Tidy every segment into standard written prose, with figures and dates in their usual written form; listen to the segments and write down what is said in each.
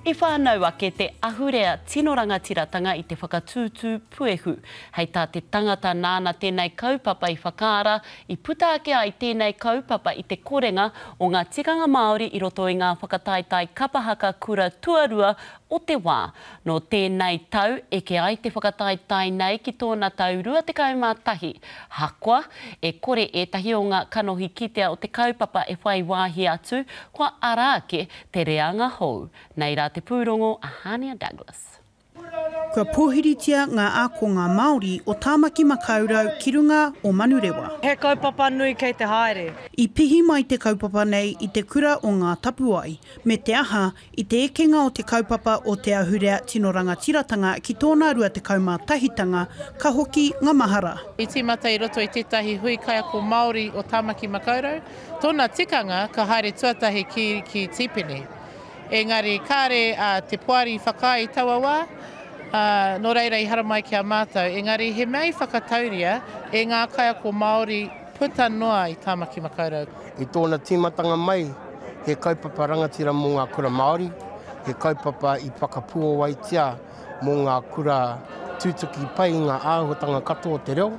I whānau ake te ahurea tino rangatiratanga i te whakatūtū puehu. Hei tā te tangata nāna tēnei kaupapa i whakaara, i puta ake ai tēnei kaupapa i te korenga o ngā tikanga Māori i roto i ngā whakataetae kapa haka kura tuarua o te wā. Nō tēnei tau eke ai te whakataetae nei ki tōna tau 21. Hakoa, e kore ētahi o ngā kanohi kitea o te kaupapa e whai wāhi atu, kua ara ake te reanga hou. Nei rā te pūrongo a Hania Douglas. Kua pōhiritia ngā ākonga Māori o Tāmaki Makaurau ki runga o Manurewa. He kaupapa nui kei te haere. I pihi mai te kaupapa nei i te kura o Ngā Tapuwae, me te aha, I te ekenga o te kaupapa o Te Ahurea Tino Rangatiratanga ki tōna 21 tanga, ka hoki nga mahara. I tīmata i roto i tētahi hui kaiako Māori o Tāmaki Makaurau, tōna tikanga ka haere tuatahi ki ki Tīpene. Engari kāre a te poari i whakaae i taua wā, ā, nō reira i haramai ki a mātou. Engari he mea i whakatauria e ngā kaiako Māori puta noa i Tāmaki Makaurau. I tōna tīmatanga mai, he kaupapa rangatira mō ngā kura Māori, he kaupapa i whakapuawaitia mō ngā kura tutuki pai i ngā āhuatanga katoa o te reo.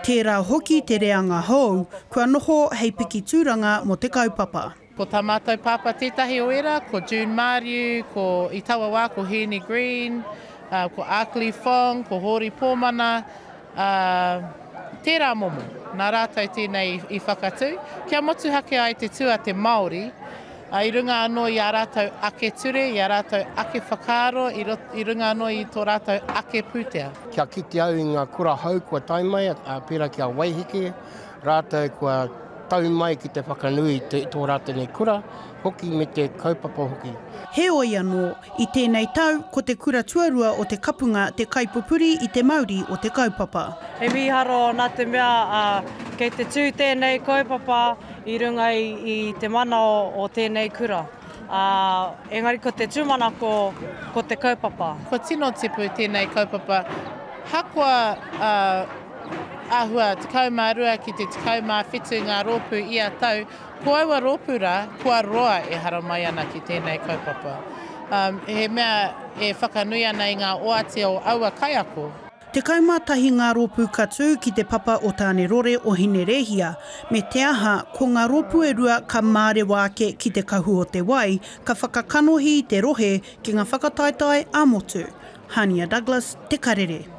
Tērā hoki te reanga hou, kua noho hei piki tūranga mō te kaupapa. Ko tā mātou pāpā tētahi o ērā, ko June Māriu, ko, i taua wā ko Hēni Green, ko Arkley Fong, ko Hōri Pōmana, Ā, tērā momo, nā rātou tēnei i whakatū, kia motuhake ai te tū a te Māori, ā, i runga anō i ā rātou ake ture, i ā rātou ake whakaaro, i roto, i runga anō i tō rātou ake pūtea. Kia kite au i ngā kura hou kua tae mai, ā, pērā ki a Waiheke, rātou kua tau mai ki te whakanui i tō rātou nei kura hoki me te kaupapa hoki. Heoi anō, I tēnei tau, ko te kura tuarua o Te Kapunga te kaipupuri i te mauri o te kaupapa. He mīharo nā te mea kei te tū tēnei kaupapa i runga i te mana o tēnei kura. Engari ko te tūmanako ko te kaupapa. Kua tino tipu tēnei kaupapa hakoa āhua 12 ki te 17 ngā rōpū ia tau, Ko aua rōpū rā, kua roa e haramai ana ki tēnei kaupapa. He mea e whakanui ana i ngā oati o aua kaiako. 11 ngā rōpū ka tū ki te papa o Tānerore o Hinerēhia, me te aha, ko ngā rōpū e rua ka mārewa ake ki te kahu o te wai, ka whakakanohi i te rohe ki ngā whakataetae ā-motu. Hania Douglas, Te Karere.